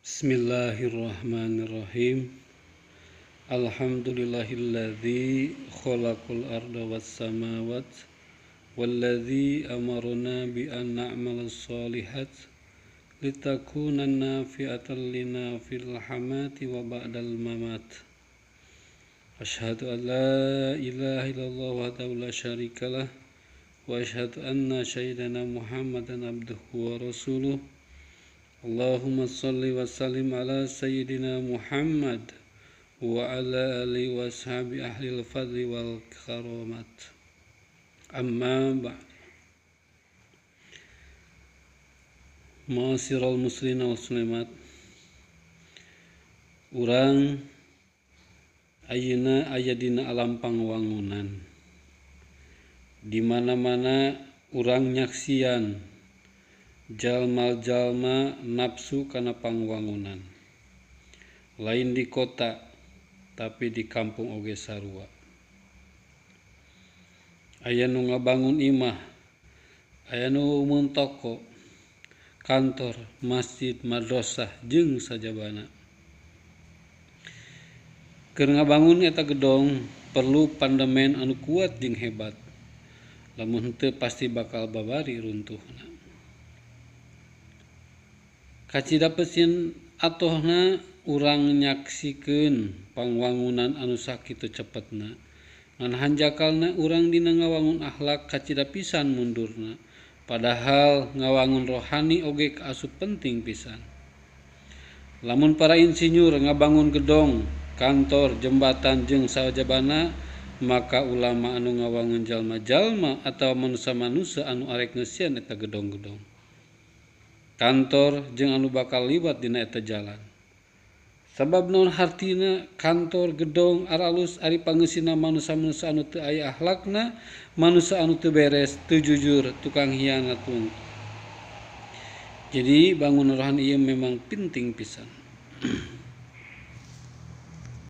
Bismillahirrahmanirrahim. Alhamdulillahilladzi khalaqal arda was samawati walladzi amarna bi an na'malas sholihat litakuna nafi'atan lina fil hamati wa ba'dal mamat. Asyhadu an la ilaha illallah wahdahu la syarikalah wa asyhadu anna sayyidana Muhammadan abduhu wa rasuluh. Allahumma salli wa sallim ala sayyidina Muhammad wa ala alihi wa ashabi ahlil fadli wal karamat. Amma ba'd. Ma'asyiral muslimin wal muslimat, urang ayeuna aya dina alam pangwangunan, di mana-mana urang nyaksian jalma-jalma nafsu kana pangwangunan, lain di kota tapi di kampung oge sarua. Aya nu ngabangun imah, aya nu mun toko, kantor, masjid, madrasah jeung sajabana. Keur ngabangun eta gedong perlu pandemen anu kuat jeung hebat. Lamun henteu pasti bakal babari runtuhna. Kacida pesin atohna urang nyaksikeun pangwangunan anu sakitu cepetna. Ngan hanjakalna urang dina ngawangun akhlak kacida pisan mundurna. Padahal ngawangun rohani oge asup penting pisan. Lamun para insinyur ngabangun gedong, kantor, jembatan jeung sajabana, maka ulama anu ngawangun jalma-jalma atawa manusia-manusia anu arek ngeusian eta gedong-gedong, kantor jeung anu bakal liwat dina eta jalan. Sabab naon hartina kantor gedong aralus ari pangeusina manusia-manusia anu teu aya akhlakna, manusia anu teu beres, teu jujur, tukang hianat wungkul. Jadi bangun rohani ieu memang penting pisan.